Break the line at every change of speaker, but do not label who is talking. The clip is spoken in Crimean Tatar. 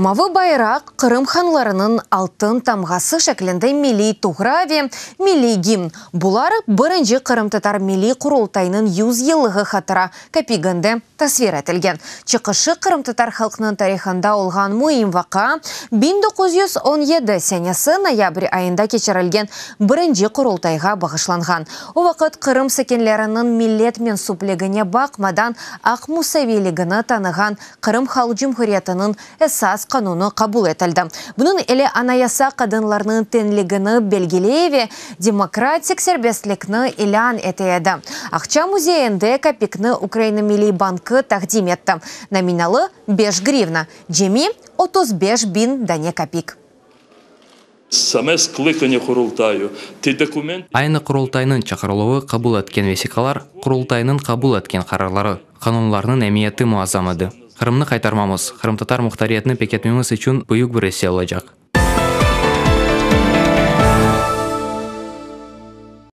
Mavı bayraq, Qırım hanlarınıñ altın tamğası şeklinde milliy tuğra ve milliy gimn, bular birinci Qırımtatar Milliy Qurultaynıñ 100 yıllığı hatıra kapiginde tasvir etilgen. Çıqışı qırımtatar halqnıñ tarihında olğan müim vaqia, 1917 senesi noyabr ayında keçirilgen birinci Qurultayğa bağışlanğan. O vaqıt Qırım sakinleriniñ millet mensüpligine baqmadan aq musaviyligini tanığan Qırım Halq Cumhuriyetiniñ Esas qanunı qabul etildi. Bunıñ ile Anayasa qadınlarnıñ teñligini belgiley ve demokratik serbestlikni ilân ete edi. Aqça müzeyinde kapikni Ukraina Milliy bankı taqdim etti. Nominalı, beş grivna, cemi 35 biñ dane kapik.
Same скликання Qurultayı, ті документи,
Aynı Qurultaynıñ çağırıluvı, qabul etken vesiqalar, Qurultaynıñ qabul etken qararları, qanunlarnıñ emiyeti muazzam edi. Qırımnı qaytarmamız, qırımtatar muhtariyetini pekitmemiz içün büyük bir isse olacaq.